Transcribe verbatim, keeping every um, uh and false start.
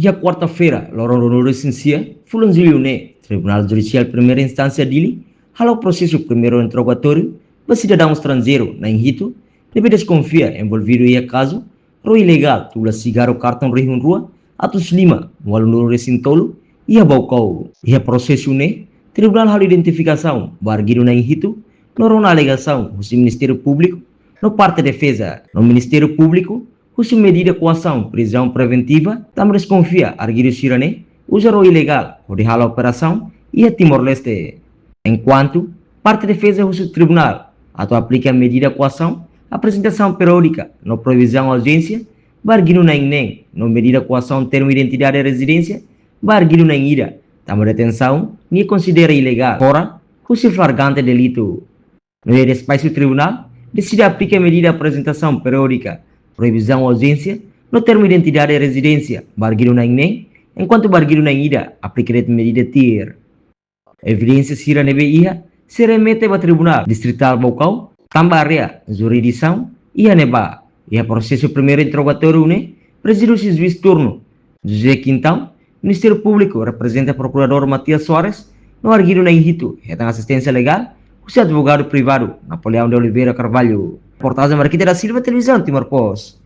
Iha kuarta-feira, loron ruanulu-resin-sia fulan Jullu ne'e, Tribunál Judisiál Primeira Instánsia Dili halo prosesu primeiru interrogatóriu ba sidadaun estranjeiru na'in hitu ne'ebé deskonfia envolvidu iha kazu ró ilegál tula sigarru kartaun rihun rua atus lima no ualunulu-resin-tolu iha Baucau. Iha prosesu ne'e, tribunál halo identifikasaun ba arguidu na'in hitu no rona alegasaun husi Ministériu Públiku no parte defeza. No Ministériu Públiku husu medida koasaun prizaun preventiva tanba deskonfia arguidu sira-ne'e uza ró ilegál hodi halo operasaun iha Timor-Leste. Enkuantu parte defeza husu tribunál atu aplika medida koasaun aprezentasaun periódika no proibisaun auzénsia ba arguidu na'in neen no medida koasaun termu identidade rezidénsia ba arguidu na'in ida tanba detensaun nia konsidera ilegál, fora husi flagrante delitu. No iha despaisu tribunál deside aplika medida aprezentasaun periódika, proibisaun auzénsia no termu identidade rezidénsia ba arguidu na'in neen, enkuantu ba arguidu na'in ida aplika de'it medida tir. Evidénsia sira ne'ebé iha sei remete ba Tribunál Distritál Baucau tanba área jurisdisaun iha ne'ebá. Iha prosesu primeiru interrogatóriu ne'e prezidu husi juís turnu José Quintão, Ministériu Públiku reprezenta Prokuradór Matias Soares, no arguidu na'in hitu hetan asisténsia legál husi advogadu privadu Napoleão de Oliveira Carvalho. Reportajen Marquita da Silva, Televizaun Timor Post.